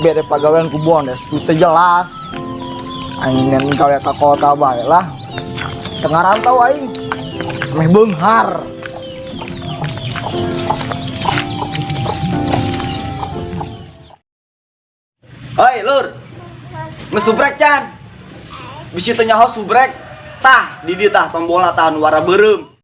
Bere pagawean ku bondes, ku teu jelas. Aing ngen gawe ka kota bae lah. Tengah rantau aing. Meh beunghar. Hoi, Lur. Ngesubrek can. Bisi teu nyaho subrek. Tah, di dieu tah tombolna tah nu warna beureum.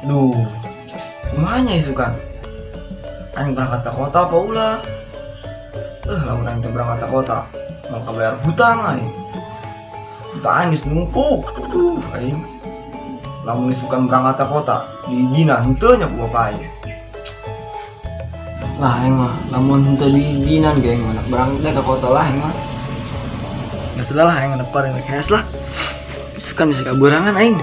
Duh, kumaha nya isukan? Aing berangkat ke kota apa ulah? Lamun aing teh berangkat ke kota, mau kabayar hutang aing. Hutang aing geus numpuk. Aduh, aing. Lamun isukan berangkat ke kota, diizinan henteu nya ku bapak aing. Lah aing mah, lamun henteu diizinan ge aing mah berangkat ke kota lah aing mah. Ya sudah lah, aing daftar yang cash lah. Isukan bisa kaburangan aing.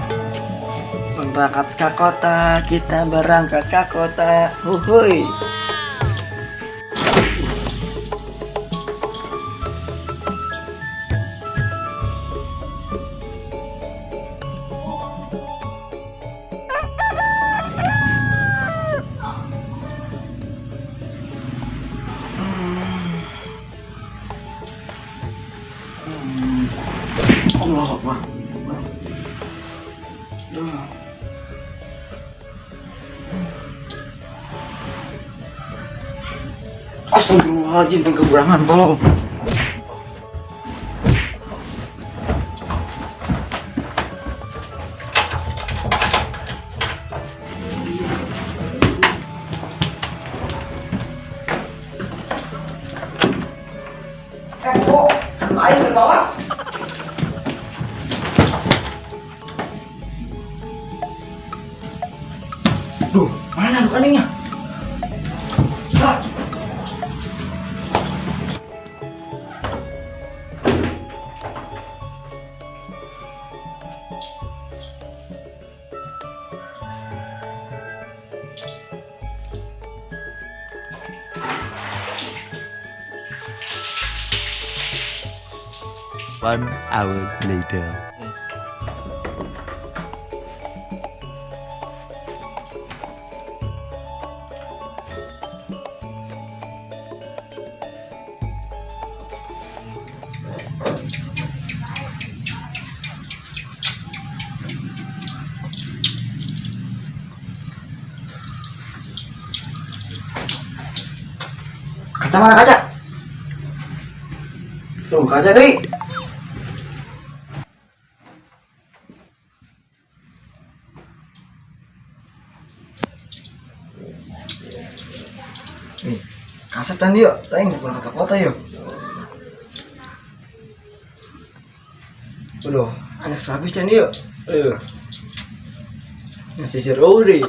Berangkat ke kota, kita berangkat ke kota. Huhuy. Allah Akbar. Duh. Astagfirullahaladzim, pengen kekurangan, tolong. Kok air ke bawah? Duh, mana handuk aningnya? Ah. One hour later. Kaca mana kaca? Tuh kaca deh. Nih, kasep tadi yuk, tadi nggak pernah kata kota yuk. Udah, ada serabis tadi yuk. Nah, sisir udah.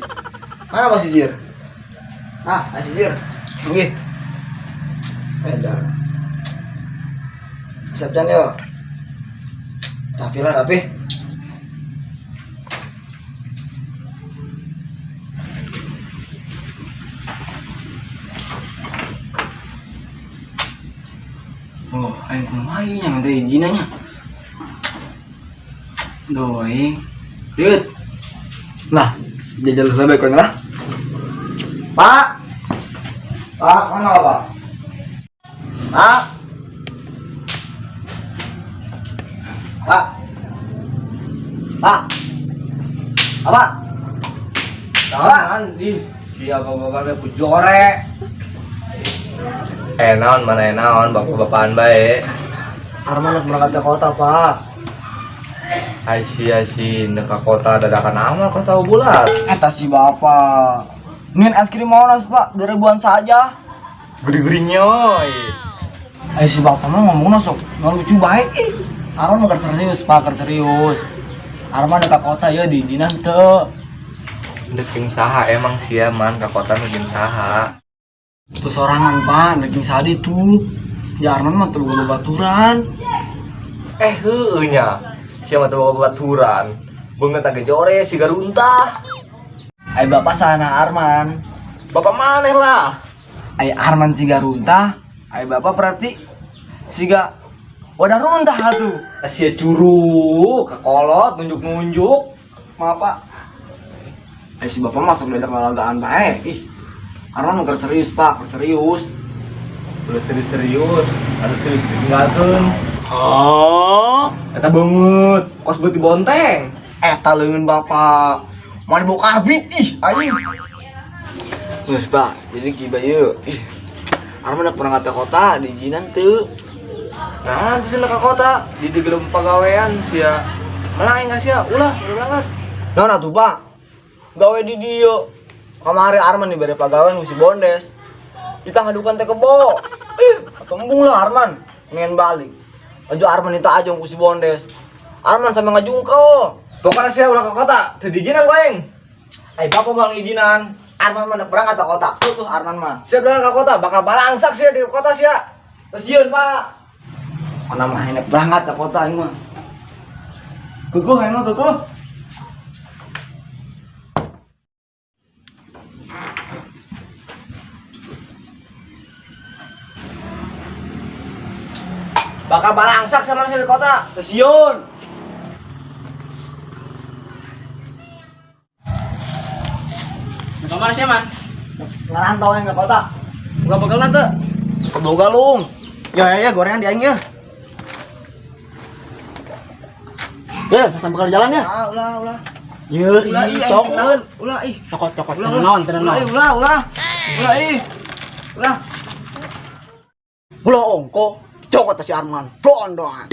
Mana pak sisir? Ah, sisir. Oke. Ada. Kasep tadi yuk. Rapi lah, rapi. Oh, aing kumaha nya minta izinannya. Duh, aing. Lihat. Lah, jajal sampai kau lah. Pak. Pak, mana Pak? Pak. Pak. Pak. Apa? Tahan, ih, siapa bapaknya ku jorek. Naon mana naon bapak-bapakan bae. Arman nak berangkat ke kota, Pak. Ai sia si ndek ka kota dadakan amal kau tahu bulat. Eta si bapak. Ingin es krim monas pak, 2000-an saja. Guri-gurinya oi. Ai si bapak mah ngomongna sok lucu bae ih. Arman mah serius pak, keur serius. Arman ka kota ya diizinan teu. Ndek jeung saha emang sia man ka kota nu jeung saha. Tuh sorangan pak, ndek jeung sadi tuh. Ya Arman mah teu boga babaturan. Heueuh nya. Sia mah teu boga babaturan. Beungeut ge jore siga runtah. Ai bapak sana Arman. Bapak maneh lah. Ai Arman siga runtah, ai bapak berarti siga wadah runtah atuh. Sia curug, kakolot nunjuk-nunjuk. Maaf pak. Ai si bapak masuk diajak lalagaan bae. Ih. Arman mah serius pak, serius. Udah serius-serius, anu serius ditinggalkeun. Hah? Eta beungeut, kos beuti bonteng. Eta leungeun bapak. Mau dibawa karbit ih, aing. Geus pak, jadi kieu ieu. Ih. Arman udah pernah ke kota, diizinan teu. Nah, terus ka kota, di digelem pagawean sia. Melang aing ka sia, ulah, udah berangkat. Naon atuh pak? Gawe di dieu. Kamari Arman dibere pagawean ku si Bondes. Ditangadukan teh kebo. Ih, kembung lah Arman. Pengen balik. Aja Arman itu aja ku si Bondes. Arman sampe ngajungkel. Pokoknya sia ulah ke kota, teu diizinan ku aing. Ai bapak mau ngizinan. Arman mah berangkat ke kota. Tuh tuh Arman mah. Sia berangkat ke kota, bakal balangsak sia di kota sia. Sieun pak. Ana mah enak berangkat ke kota aing mah. Kukuh aing mah kukuh. Bakal balangsak sama sia di kota. Sieun. Kamar sih man? Ngerantau yang ke kota. Buka bekal nanti. Keboga lung. Ya ya gorengan di aing ya. Ya, pesan bekal jalan ya. Ah, ulah ulah. Ya, Ulah ih, cokot. Ulah ih. Cokot cokot. Ulah Tenan tenan. Ulah ulah ulah. Ulah ih. Ulah. Ulah ongko, cokot si Arman. Bondoan.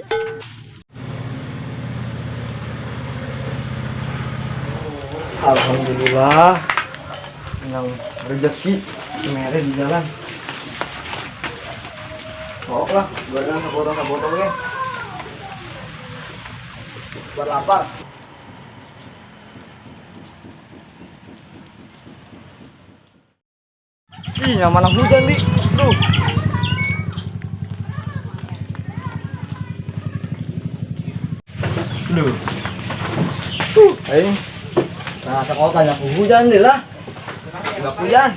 Alhamdulillah. Yang rezeki mere di jalan. Bawa lah, gorengan sabotong-sabotong ge. Buat lapar. Ih, nyaman hujan, Di. Duh. Duh. Tuh, aing. Nah, sekolah tanya hujan deh lah. Enggak hujan.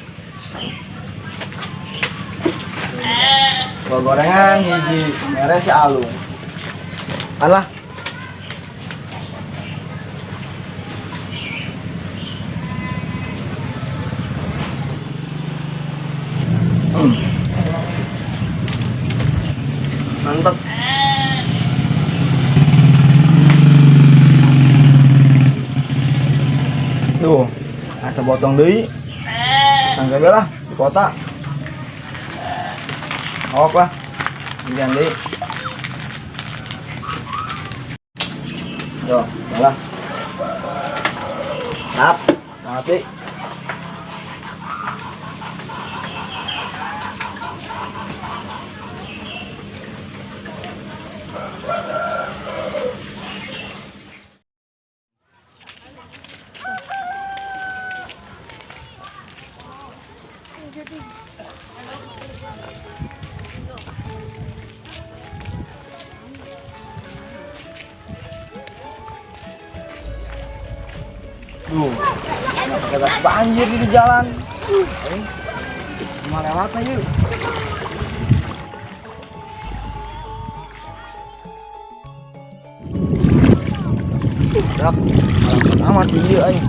Gua gorengan hiji, mere si alung. Alah. Mantap. Tuh, asa potong deui. Tangga lah di kota. Awak lah. Hujan deui. Yo, lah. Nap, mati. Duh, ada banjir di jalan. Cuma lewat aja. Dak, amat tinggi aing.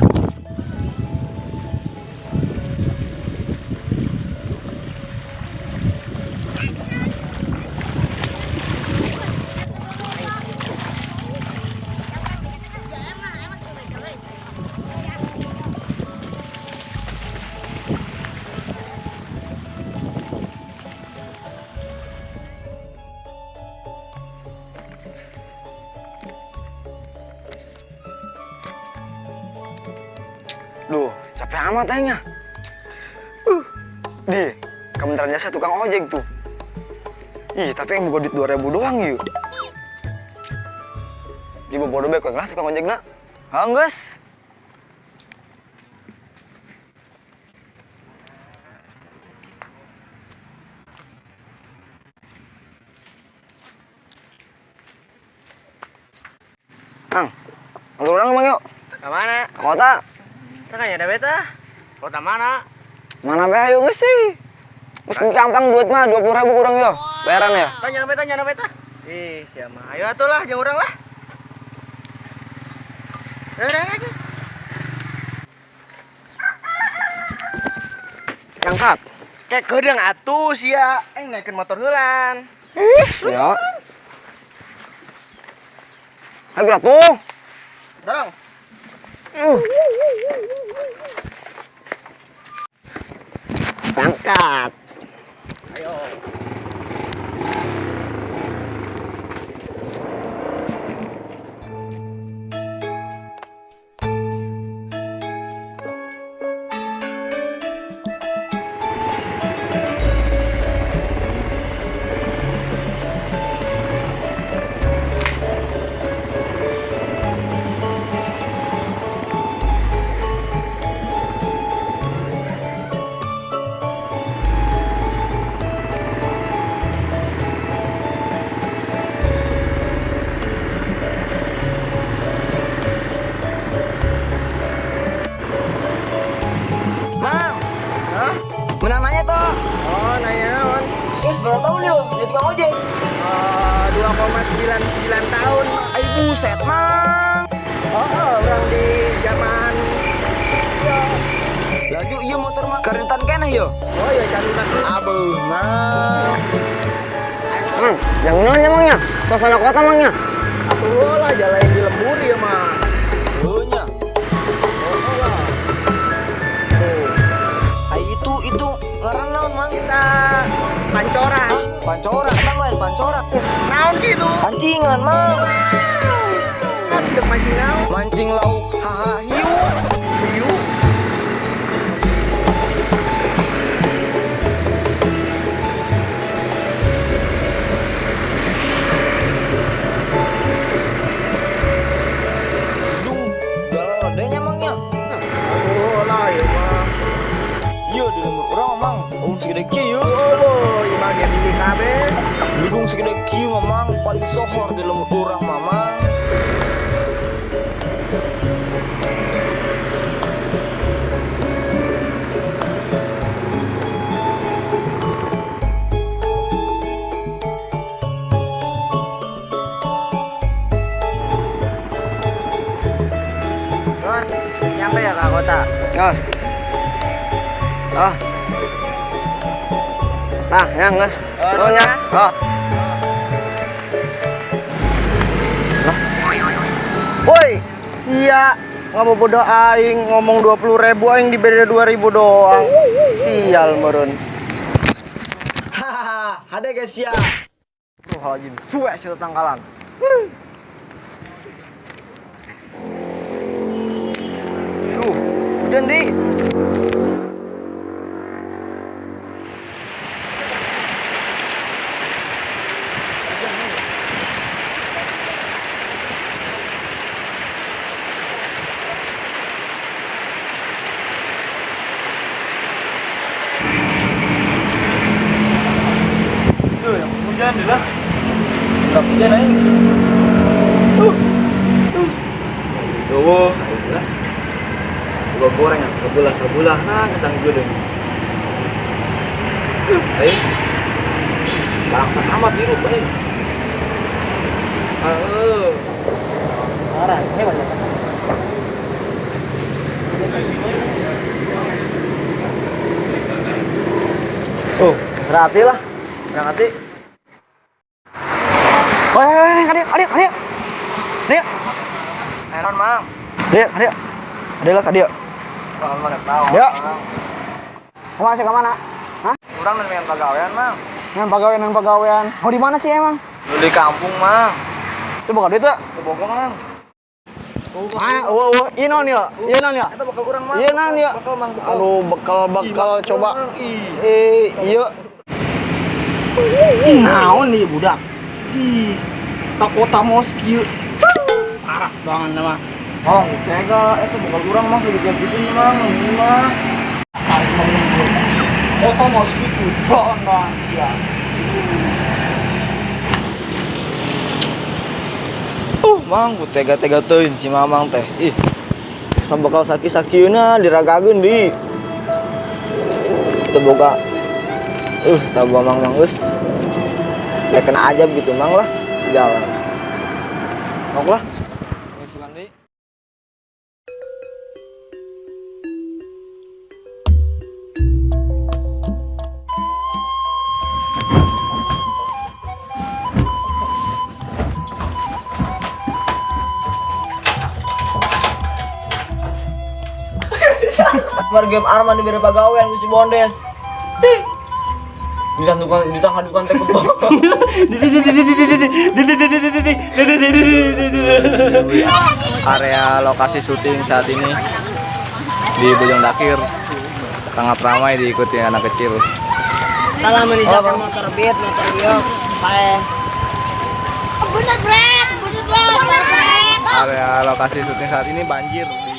Duh, capek amat aingnya. Di, kementerian jasa tukang ojek tuh. Ih, tapi yang buka duit 2.000 doang yuk. Di bodoh bek lah tukang ojek nak. Hangges. Kang, orang emang yuk. Ke mana? Ke kota. Kan ada beta. Kota mana? Mana be ayo geus sih. Geus gampang duit mah 20.000 kurang yo. Bayaran ya? Tanya beta, nyana beta. Ih, siapa? Ayo atuh lah, jeung urang lah. Lagi. Angkat. Kayak kedeung atuh sia, aing naikeun motor heulan. Ih, ya. Ayo atuh. Dorong. Angkat. Ayo. Menang nanya toh. Oh, nanya naon? Terus berapa tahun yo jadi tukang ojek? 2,99 tahun. Ay buset, Mang. Oh, orang di zaman yo. Laju iya motor mah karutan keneh yo. Oh iya karutan. Aduh, Mang. Yang naon emangnya? Suasana kota mangnya. Atuh lah jalan di lembur ya mah. Oh nya. Oh lah. Tuh. Ay itu ngaran naon, Mang? Kita pancoran. Pancoran, emang lain pancoran. Naon gitu? Pancingan, Mang. Kan udah mancing naon? Mancing lauk haha hiu. Hiu. Dung, galedenya mangnya. Oh lah ya mah. Iya di lembur urang Mang, segede kieu. Oh, imah ge di kabeh. Gedung segede kieu Mamang, paling sohor di lembur urang Mamang. Terus, nyampe ya ke kota? Yos. Oh. Nah, ya geus. Nuhun ya. Oh. Lah. Woi, sia ngabobodo aing ngomong 20.000 aing dibere 2.000 doang. Sial meureun. Hahaha, hade guys ya. Tuh halajim, suwe sih tangkalan. Duh, hujan di. Duh, yang hujan deh lah. Enggak hujan aing. Duh, aing lah. Gua gorengan sebelah-sebelah nah kesang gue deh. Aing. Bangsa amat hirup aing. Heeh. Parah, ini banyak. Oh, serati lah. Berangkat. Woi, adik, adik, adik. Adik. Ayo, Mang. Adik, adik. Adik lah, adik. Kalau mana tahu. Adik. Kamu masih ke mana? Hah? Kurang dan pengen pagawean, Mang. Yang pagawean, yang pagawean. Mau di mana sih emang? Lu di kampung, Mang. Coba duit tuh. Ke Bogor, Mang. Ah, eueuh eueuh, ieu naon ieu? Ieu naon ieu? Eta bekal urang mah. Ieu naon ieu? Bekal, Mang, bekal. Aduh, bekal-bekal Ih, coba. Mang, ih. Eh, ieu. Ih, naon nih budak? Ih, tak kota mos kieu. Parah banget mah. Oh, tega, eta bekal urang mah sudah gitu mang, ini mah. Kota mos kitu, banget sia. Mang, ku tega-tega teuing si Mamang teh. Ih. Bakal saki-sakieuna diragageun di. Teu boga. Tahu Mang Mang geus. Ya kena aja gitu Mang lah. Jalan. Nok lah. Ngisilan deui. Mar game Arman diberi pagawean ku si Bondes. Ditandukan ditangadukan teh kebo. Area lokasi syuting saat ini di Bojong Dakir sangat ramai diikuti anak kecil. Kalau menijakan motor beat, motor iyo, pae. Bener, Bret. Bener, Bret. Bener, Bret. Area lokasi syuting saat ini banjir di